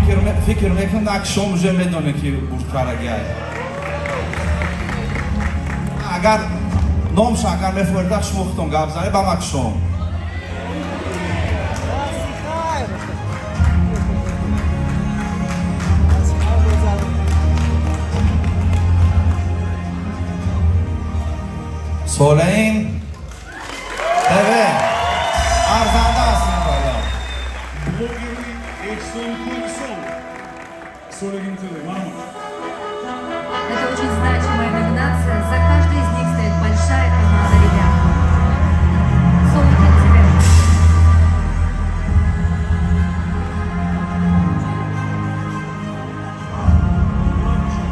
Фикр мекунам, ки шумо уже медонед, ки бурдкарагиай. Агар номша агар мефорида, шумо худтон гап занед ба макшом. Солеин ТВ арзанда аст ин бала. Блогери Ehson Kokson. Солигин ТВ. Марҳамат. Это очень значимая номинация. За каждой из них стоит большая команда ребят. Соликин ТВ.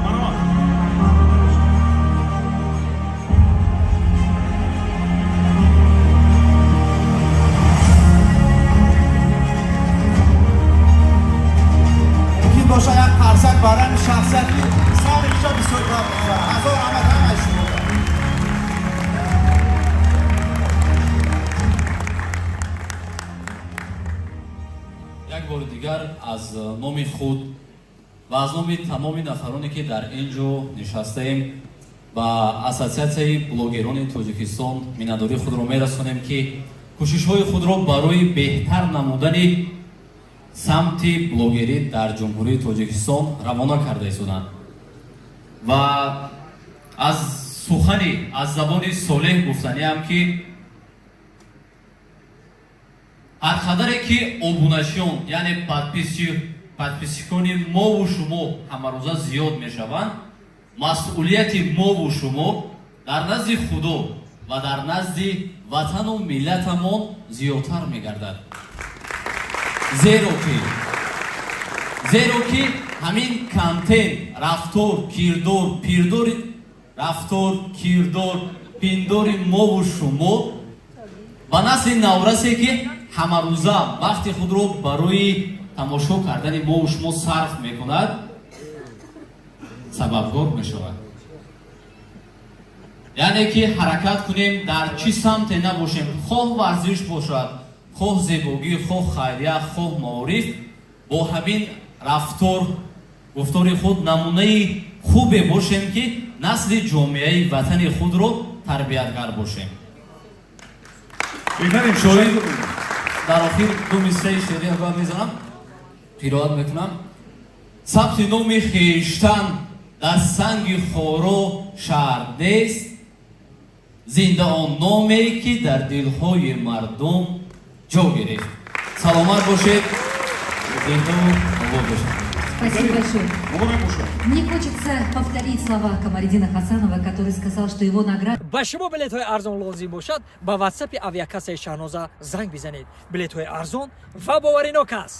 Марҳамат. Мумкин боша, як қарсак барани шахсияти сари инҷо бисёр гап мезанад. Ҳазор раҳмат ҳамаи шумо. Як бори дигар аз номи худ ва аз номи тамоми нафароне, ки дар ин ҷо нишастаем, ба Ассотсиатсияи блогерони Тоҷикистон миннатдории худро мерасонем, ки кӯшишҳои худро барои беҳтар намудани самти блогерӣ дар Ҷумҳурии Тоҷикистон равона карда истоданд. Ва аз сухани аз забони Солеҳ гуфтаниам, ки ҳар қадаре ки обуначиён, яъне подписчикони мову шумо ҳамарӯза зиёд мешаванд, масъулияти мову шумо дар назди Худо ва дар назди ватану миллатамон зиёдтар мегардад, зеро ки ҳамин контент, рафтор, кирдор, пирдори, рафтор, кирдор, пиндори мову шумо ба насли наврасе, ки ҳамарӯза вақти худро барои тамошо кардани мову шумо сарф мекунад, сабабгор мешавад. Яъне ки ҳаракат кунем, дар чӣ самте набошем, хоҳ варзиш бошад, хоҳ зебогӣ, хоҳ хайрия, хоҳ маориф, бо ҳамин рафтор, гуфтори худ намунаи хубе бошем, ки насли ҷомеаи ватани худро тарбиятгар бошем. Беҳтарин. Шоир дар охир ду мисраи шеърия бояд мезанам, қироат мекунам: «Сабти номи хештан дар санги хоро шарт нест, зинда он номе, ки дар дилҳои мардум ҷо гирифт». Саломат бошед, зиндаву обод бошед. Спасибо большое. Муборак бошад. Мне хочется повторить слова Камаридина Хасанова, который сказал, что его награда Ба шумо билетҳои арзон лозим бошад, ба ватсапи авиакассаи Шаҳноза занг бизанед. Билетҳои арзон ва боваринок аст.